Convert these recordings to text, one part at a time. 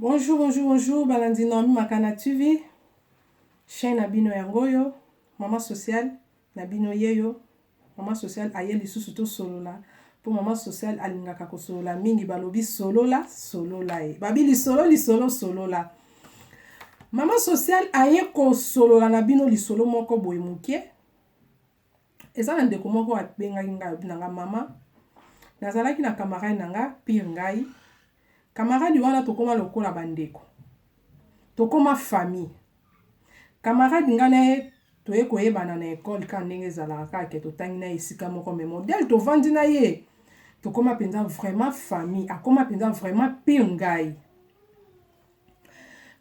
Bonjour, bonjour, bonjour, balandi Naomi Makana TV, chaîne na bino yango oyo, maman sociale na bino yeyo, maman sociale aye lisusu tosolola, po maman sociale alingaka kosolola mingi, balobi solola, solola ye, babi lisolo, lisolo, solola. Maman sociale aye kosolola na bino lisolo moko boye mokie. Eza na ndeko moko abengaki ngai alobi na nga mama nazalaki na camarade na nga pire ngai camarade wana tokoma lokola ba ndeko tokoma famille camarade ngai na ye toye koyebana na ecole kaka ndenge ezalaka kaka ke totangi na ye esika moko mais modèle tovandi na ye tokoma mpenza vraiment famille akoma mpenza vraiment pire ngai.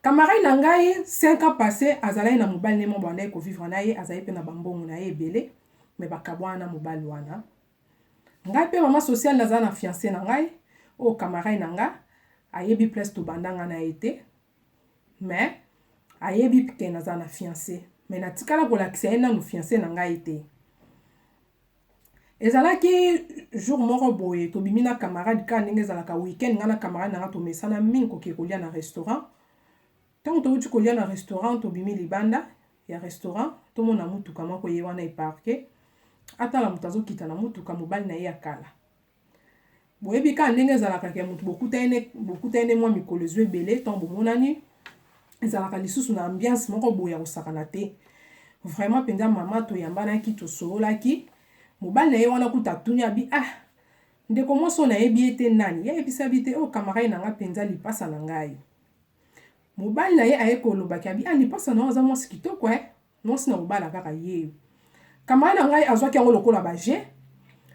Camarade na ngai 5 ans passe azalaki na mobali ne moko bandaki ko vivre na ye azali pe na ba mbongo na ye ebele mais bakabwana na mobali wana. Ngai pe maman sociale naza na fiance na ngai oyo camarade na nga ayebi place tobanda nga na ye te mais ayebi ke naza na fiance mais natikala kolakisa ye nanu fiance na ngai te. Ezalaki jour moko boye tobimi na camarade kaka ndenge ezalaka week-end nga na camarade na nga tomesana mingi kokende kolia na restaurant. Tango towuti kolia na restaurant tobimi libanda ya restaurant tomona mutuka moko eye wana e parquer atala moto azokita na mutuka mobali na ye ya kala. Boyebi kaka ndenge ezalaka ke mutu bokutani ne mwa mikolo ezwi ebele ntango bomonani ezalaka lisusu na ambiance moko boye ya kosakana te. Vraiment mpenza mama toyambanaki tosololaki mobali na ye wana kutu atuni abi ah ndeko mwasi oyo nayebi ye te nani? Ye ayebisi abi te oyo camarade na nga mpenza lipasa na ngai. Mobali na ye aye koloba ke abi ah lipasa na yo aza mwasi kitoko eh. Mwasi na kobala kaka yeyo. Camarade na ngai azwaki yango lokola ba jeux.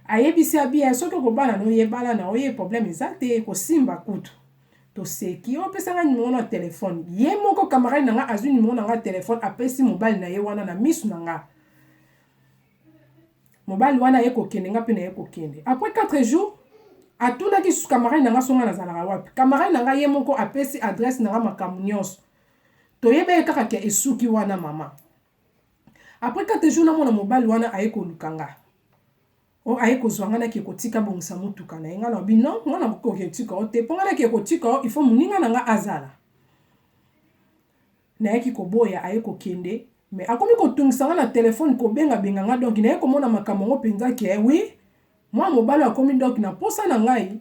Ayebisi ya bien soki okobala na oye bala na oye problème eza te ekosimba kutu. Toseki opesa ngai numero na telefone. Ye moko camarade na ngai azwi numero na ngai telefone apesi mobali na ye wana na misu na ngai. Mobali wana aye kokende ngai mpe naye kokende. Après 4 jours atunaki susu camarade na ngai so ngai nazalaka wapi. Camarade na ngai ye moko apesi adresse na ngai makambo nyonso. Toyebaki kaka ke esuki wana mama. Après 4 jours namona mobali wana aye koluka nga. O aye kozwa nga nake kotika bongisa motuka na ye. Nga nalobi non, nga nakoki kotika yo te. Po nga nake kotika yo, il faut moninga na nga azala. Nayaki koboya aye kokende. Mais akomi kotungisa nga na telefone kobenga benga nga donc naye komona makambo yango penza ke oui Mwana mobali oyo akomi donc na posa na ngai,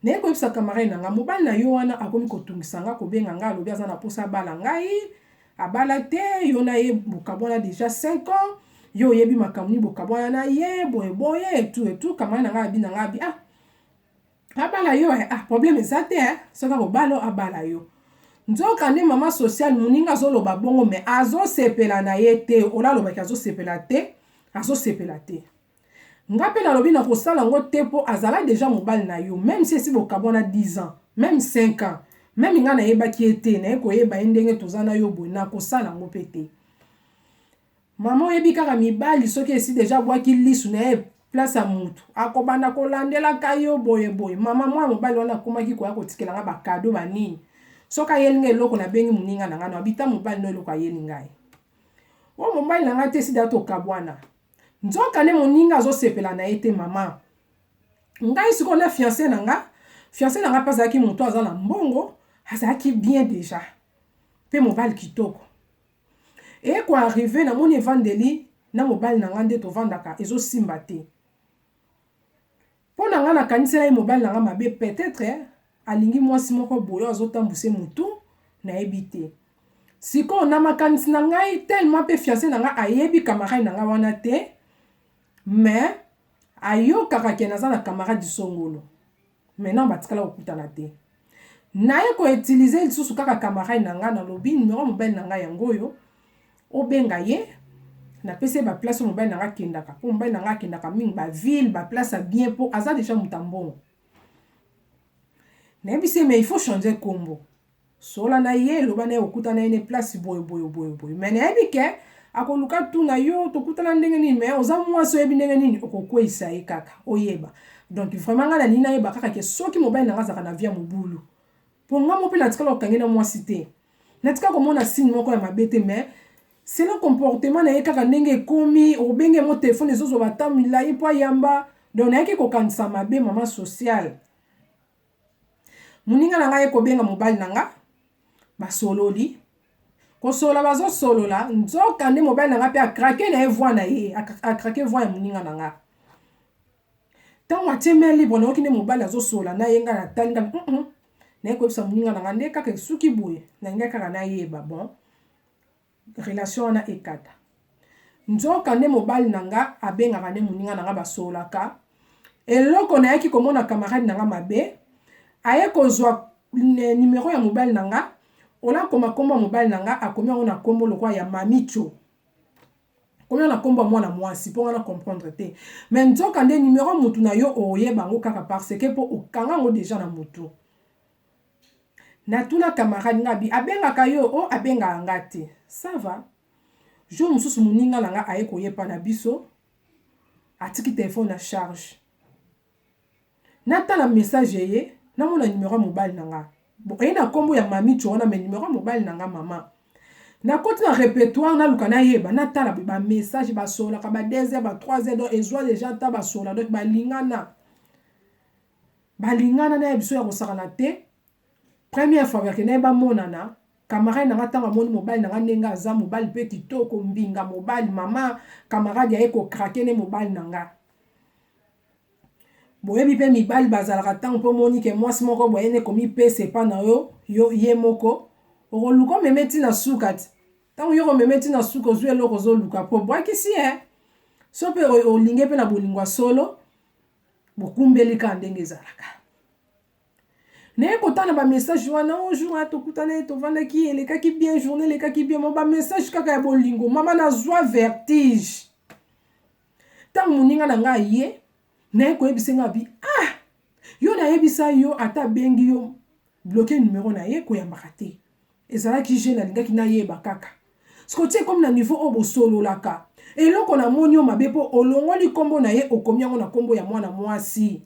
naye koyebisa camarade na ngai, mobali na yo wana akomi kotungisa ngai, kobenga ngai, alobi aza na posa abala ngai, abala te, yo na ye bokabwana dejà 5 ans, yo oyebi makambo nini bokabwana na ye, boye boye et tout et tout, camarade na ngai abi na ngai abi ah abala yo eh, ah problème eza te eh, soki akobala yo abala yo. Nzoka nde mama sociale moninga azoloba bongo mais azosepela na ye te, ola alobaki azosepela te, azosepela te. Nga pe nalobi nakosala ngo te po azala dejà mobali na yo meme si esi bokabwana 10 ans meme 5 ans meme nga nayebaki ye te naye koyeba ye ndenge toza na yo boye nakosala ngo pe te maman oyebi kaka mibali soki esi dejà abwaki lisu naye place ya mutu akobanda kolandelaka yo boye boye maman mwana mobali wana akomaki koya kotikela nga ba cadeau ba nini soki ayeli nga eloko nabengi moninga na nga na bita mobali no eloko ayeli ngai oyo mobali na nga te esi dejà tokabwana Nzoka nde moninga azo sepela na ye te maman. Ngai sikoyo na fiance na nga, fiance na nga pe azalaki mutu aza na mbongo, azalaki bien dejà. Pe mobali kitoko. Eye ko arriver namoni evandeli na mobali na nga nde tovandaka ezo simba te. Pona nga nakanisela ye mobali na nga mabe peut etre alingi mwasi moko boye oyo azo tambwisa ye mutu nayebi te. Sikoyo na makanisi na ngai tellement pe fiance na nga ayebi camarade na nga wana te mais ayokaka ke naza na camarade songolo mais nanu batikala kokutana te. Naye ko utiliser lisusu kaka camarade na nga nalobi numero ya mobali na nga yango oyo obenga ye napesi ye ba place oyo mobali na nga akendaka po mobali na nga akendaka mingi ba ville ba place ya bien po aza dejà moto ya mbongo. Nayebisi ye mais il faut changer kombo Solola na ye, loba na ye okutana ye ne place boye boye boye boye. Mais nayebi ke akoluka tuna yo tokutana ndenge nini mais oza mwasi oyebi ndenge nini okokweyisa ye kaka oyeba. Donc vraiment nga nalingi nayeba kaka ke soki mobali na nga azalaka na vie ya mobulu. Po nga moko pe natikala kokange na mwasi te. Natikala komona signe moko ya mabe te mais selon comportement na ye kaka ndenge ekomi obenge mo telefone ezozwa ba temps milayi po ayamba. Donc nayaki kokanisa mabe mama sociale. Moninga na ngai aye kobenga mobali na nga. Basololi, kosolola bazosolola, nzoka nde mobali na nga mpe acraquer na ye voix na ye, acraquer voix ya moninga na nga. Ntango atie main libre, nayoki nde mobali azosolola na ye. Ngai natali nga naye koyebisa moninga na nga nde kaka esuki boye, nalingai kaka nayeba. Bon, relation wana ekata. Nzoka nde mobali na nga abengaka nde moninga na nga, basololaka. Eloko nayaki komona camarade na nga mabe, aye kozwa numero ya mobali na nga, olakoma nkombo ya mobali na nga, akomi yango na nkombo lokola ya Mamicho, komi na nkombo ya mwana mwasi, mpo nga na comprendre te. Mais nzoka nde numero mutu na yo oyeba yango kaka parce que mpo okanga yango déjà na mutu. Natuna camarade nga bi abengaka yo o abengaka nga te. Ça va. Jour mosusu moninga na nga aye koyepa na biso, atiki telefone na charge. Natala message eye, namona numero ya mobali na nga. Bon, eye na nkombo ya Mamicho wana, mais numero ya mobali na nga. Mama, nakoti na répertoire, naluka nayeba, natala bamessage. Basololaka ba 2 heures, ba 3 heures, donc ezwa déjà ata basolola. Donc balingana, balingana na ye biso ya kosakana te. Première fois bakende ye bamonana, camarade na nga ntango amoni mobali na nga ndenge aza, mobali mpe kitoko, mbinga mobali, mama, camarade aye kocraquer ne mobali na nga. Boyebi mpe mibali bazalaka, ntango mpe omoni ke mwasi moko boye nde komipesa epa na yo, yo ye moko okoluka omeme ntina suka ti ntango yo komeme ntina suka, ozwi eloko ozoluka mpo bwakisi ye. So mpe olingi mpe na bolingo ya solo, bokumbeli kaka ndenge ezalaka. Naye kotala bamessage wana o jour wana tokutana ye, tovandaki, elekaki bien, journée elekaki bien, mo bamessage kaka ya bolingo. Mama, nazwa vertige. Ntango moninga na ngai ye naye koyebisa nga bi ah, yo nayebisa yo, ata abengi yo, bloquer numero na ye, koyambaka te. Ezalaki je nalingaki nayeba kaka soki otie komi na niveau oyo bosololaka. Eloko namoni yo mabe mpo olongoli nkombo na ye, okomi yango na nkombo ya mwana mwasi,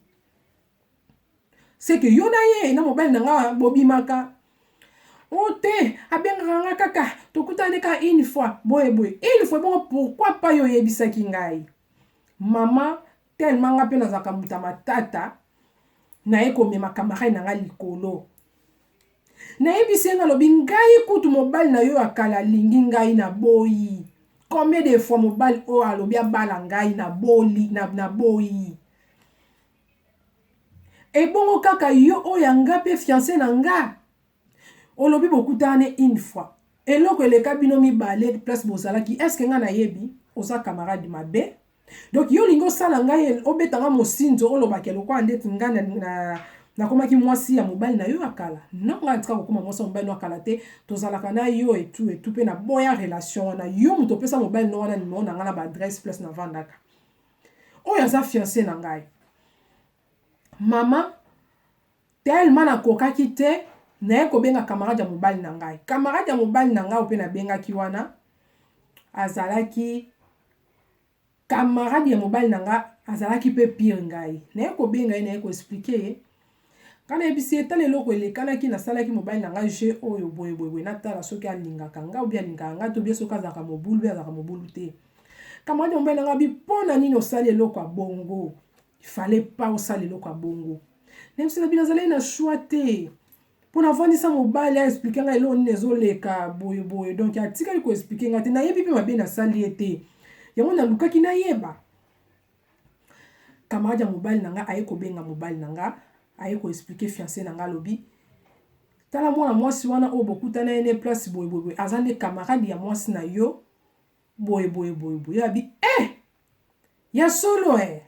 c'est que yo na ye na mobali na nga bobimaka o te. Abengaka nga kaka, tokutani kaka une fois boye boye, une fois bongo. Pourquoi pas yo oyebisaki ngai? Mama, tellement nga mpe nazalaka moto ya matata, naye komema camarade na ngai likolo. Nayebisi ye, nalobi: ngai kutu mobali na yo ya kala alingi ngai, naboyi. Combien de fois mobali oyo alobi abala ngai, naboli, naboyi. Ebongo kaka yo oyo ya nga mpe fiancé na nga, olobi bokutana ne une fois, eloko eleka bino mibale place bozalaki, est-ce nga nayebi? Oza camarade mabe. Donc yo olingi osala ngai, obetanga mosinzo, olobaka lokola ndeti ngai nakomaki mwasi ya mobali na yo ya kala. Non, ngai natika kokóma mwasi ya mobali no ya kala te. Tozalaka na yo etu etu mpe naboya relation wana. Yo moto opesa mobali no wana nimero na ngai na baadresse place navandaka. Oyo aza fiancé na ngai. Mama, tellement nakokaki te, naye kobenga camarade ya mobali na ngai. Camarade ya mobali na ngai mpe nabengaki wana, azalaki camarade ya mobali na nga, azalaki mpe pire ngai. Naye kobenga ye, naye koexpliquer ye. Nga nayebisi ye: tala eloko elekanaki, nasalaki mobali na ngai jeu oyo boye boye boye, natala soki alingaka nga obi alingaka nga to bie, soki azalaka mobulu be azalaka mobulu te. Camarade ya mobali na nga bi: mpo na nini osali eloko ya bongo? Fallait pas osala eloko ya bongo. Nayebisi na bino, azalaki na choix te mpo navandisa mobali aexpliquer ngai eloko nini ezoleka boye boye. Donc atikali koexpliquer ngai te. Nayebi mpe mabe nasali ye te, yango nalukaki nayeba. Camarade ya mobali na nga aye kobenga mobali na nga, aye koexpliquer fiancé na nga, alobi: tala mwana mwasi wana oyo bokutana ye ne place boye boye boye, aza nde camarade ya mwasi na yo boye boye boye boye. Abi eh, ya solo eh.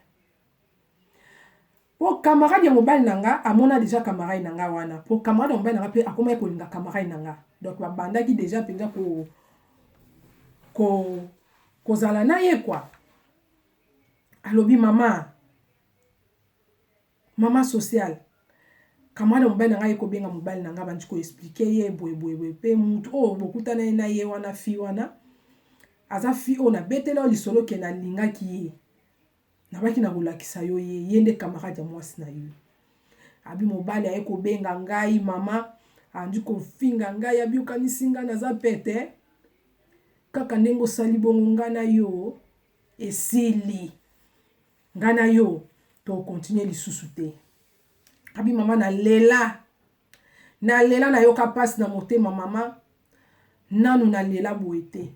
Po camarade ya mobali na nga amona déjà camarade na nga wana, po camarade ya mobali na nga mpe akomaki kolinga camarade na nga. Donc babandaki déjà mpenza ko kozala na ye kwa. Alobi: mama, mama sociale, camarade ya mobali na ngai ekobenga mobali na ngai, bandi koexpliquer ye boye boye boye, mpe mutu oyo bokutana ye na ye wana, fille wana aza fille oyo nabetela oyo lisolo ke nalingaki ye, nabaki na kolakisa yo ye, ye nde camarade ya mwasi na yo. Abi mobali aye kobenga ngai, mama, andi kofinga ngai. Abi: okanisi ngai naza pete? Kaka ndenge osali bongo, ngai na yo esili, ngai na yo tokontinue lisusu te. Abi mama, nalela. Nalela nayoka mpasi na motema mama, nanu nalela boye te.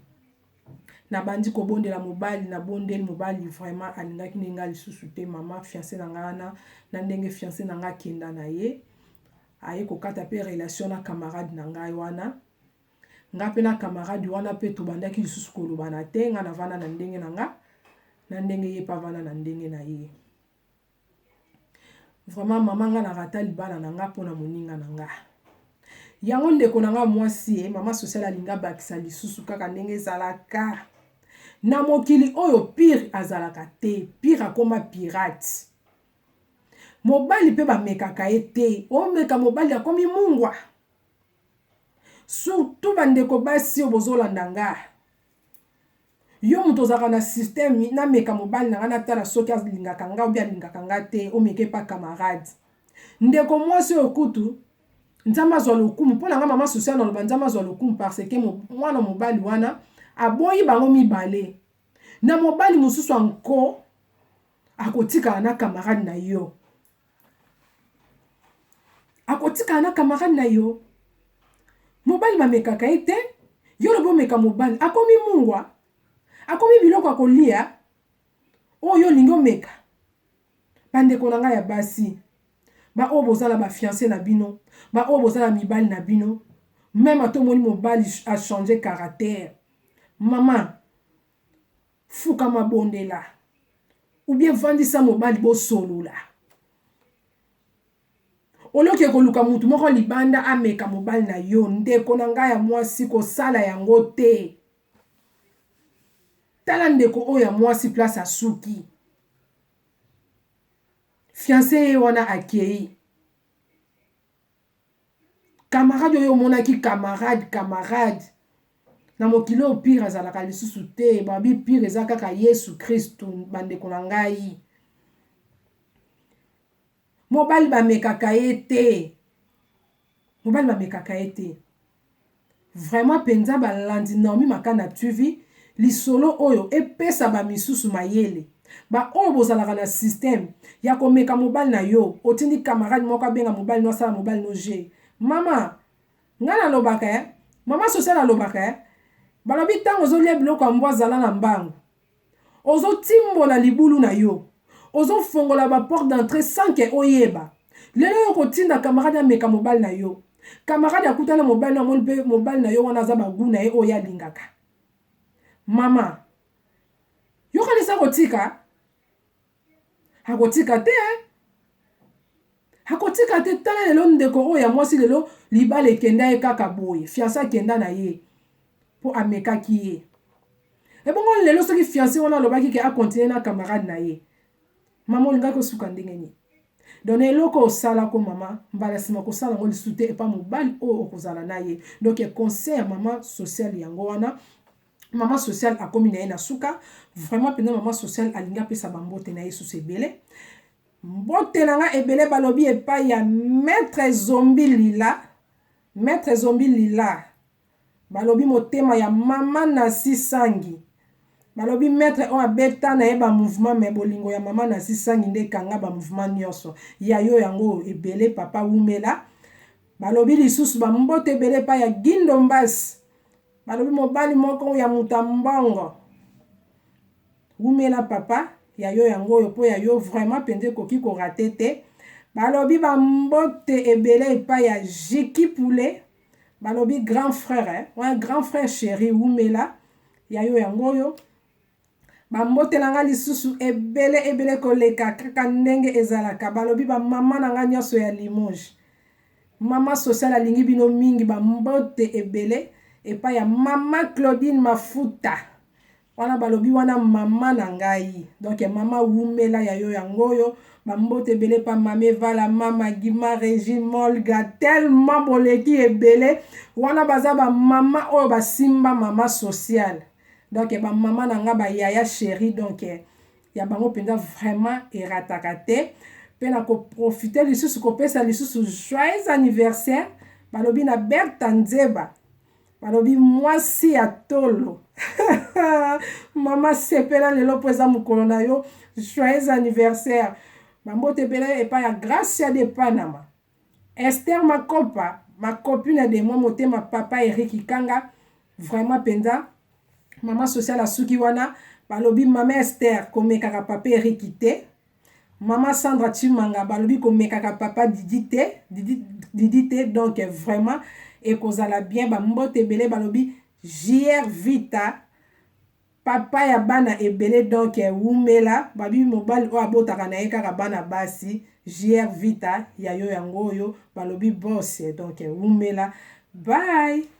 Nabandi kobondela mobali, nabondeli mobali vraiment alingaki nde nga lisusu te mama fiancé na nga wana, na ndenge fiancé na nga akenda na ye, aye kokata mpe relation na camarade na ngai wana. Nga mpe na camarade wana mpe tobandaki lisusu kolobana te, nga navanda na ndenge na nga, na ndenge ye mpe avanda na ndenge na ye. Vraiment mama nga na rata libala na nga mpona moninga na nga. Yango ndeko na nga mwasi ye mama sociale alingi abakisa lisusu kaka ndenge ezalaka na mokili oyo, pire azalaka te, pire akoma pirate. Mobali mpe bamekaka ye te, omeka mobali akomi mungwa. Surtout bandeko basi oyo bozolanda nga, yo moto ozalaka na système nameka mobali na nga natala soki alingaka nga obi alingaka nga te, omeke pa camarade. Ndeko mwasi oyo kutu Nzambe azwa lokumu mpo na nga mama sociale naloba Nzambe azwa lokumu parce que mwana mobali wana aboyi bango mibale na mobali mosusu anko akotikala na camarade na yo, akotikala na camarade na yo. Mobali bamekaka ye te, yo lobi omeka mobali akomi mungwa, akomi biloko ya kolia oyo olingi omeka. Bandeko na ngai ya basi, baoyo boza na bafiance na bino, baoyo boza na mibali na bino, meme ata omoni mobali achange caractère, mama fukama bondela ou bien vandisa mobali bosolola. Oloki koluka mutu moko libanda ameka mobali na yo, ndeko na ngai ya mwasi kosala yango te. Tala ndeko oyo ya mwasi place asuki, fiancé ye wana akei, camarade oyo omonaki camarade camarade na mokili oyo pire azalaka lisusu te. Babi pire eza kaka Yesu Kristu. Bandeko na ngai, mobali bamekaka ye te, mobali bamekaka ye te vraiment mpenza. Balandi Naomi Makanda TV, lisolo oyo epesa bamisusu mayele, baoyo bozalaka na système ya komeka mobali na yo, otindi camarade moko abenga mobali no, asala mobali no je. Mama ngai nalobaka eh, mama sociale alobaka eh, balobi ntango ozolia biloko ya mbwa, zala na mbangu, ozotimbola libulu na yo, ozofongola baporte d'entrée sans que oyeba. Lelo oyo kotinda camarade ameka mobali na yo, camarade akutana mobali na amoni mpe mobali na yo wana aza bagu na ye oyo alingaka. Mama, yokanisa kotika, akotika te, akotika te. Tala lelo ndeko oyo ya mwasi, lelo libala ekenda ye kaka boye, fiancé akenda na ye mpo amekaki ye. Ebongo lelo soki fiancé wana alobaki ke akontinue na camarade na ye, mama olingaki osuka ndenge nini? Donc eloko osalako mama, mbala nsima kosala yango lisusu te epa mobali oyo okozala na ye. Donc conseil ya mama sociale yango wana. Mama sociale akomi na ye na suka vraiment mpenza. Mama sociale alingi apesa bambote na ye susu ebele. Mbote na nga ebele balobi epai ya Maître Zombi Lila, Maître Zombi Lila, balobi motema ya mama Nasi Sangi. Balobi maître oyo abeta na ye bamouvement, me bolingo ya mama Nasi Sangi nde ekanga bamouvement nyonso ya yo yango ebele. Papa wumela. Balobi lisusu bambote ebele epai ya Gindo Mbasi, balobi mobali moko ya moto ya mbongo, wumela papa, ya yo yango oyo mpo ya yo vraiment mpenza ekoki korater te. Balobi bambote ebele epai ya Jiki Poulet, balobi grand frère eh? Wana grand frère chéri, wumela, ya yo yango oyo. Bambote na nga lisusu ebele ebele koleka kaka ndenge ezalaka. Balobi bamama na nga nyonso ya Limoges, mama sociale alingi bino mingi. Bambote ebele epai ya mama Claudine Mafuta wana, balobi wana mama na ngai, donc mama wumela, ya yo yango oyo. Bambote ebele pa mama Evala, mama Gima, Régine Molga, tellement boleki ebele wana, baza bamama oyo basimba mama sociale. Donc bamama na nga, bayaya chéri, donc ya bango mpenza vraiment erataka te. Mpe na koprofite lisusu kopesa lisusu joyeux anniversaire, balobi na Berta Nzeba, balobi mwasi ya tolo, mama sepela lelo mpo eza mokolo na yo, joyeux anniversaire. Bambote ebele epai ya Gracia de Panama, Esther Makopa. Ma copine de moi, motema papa Eric Ikanga, vraiment mpenza mama sociale asuki wana. Balobi mama Esther komekaka papa Eric te, mama Sandra Chimanga balobi komekaka papa Didi te, Didi, Didi te. Donc vraiment ekozala bien. Bambote ebele, balobi JR Vita, papa ya bana ebele, donc wumela. Babi mobali oyo abotaka na ye kaka bana basi. JR Vita ya yo yango oyo balobi boss, donc wumela. Bye.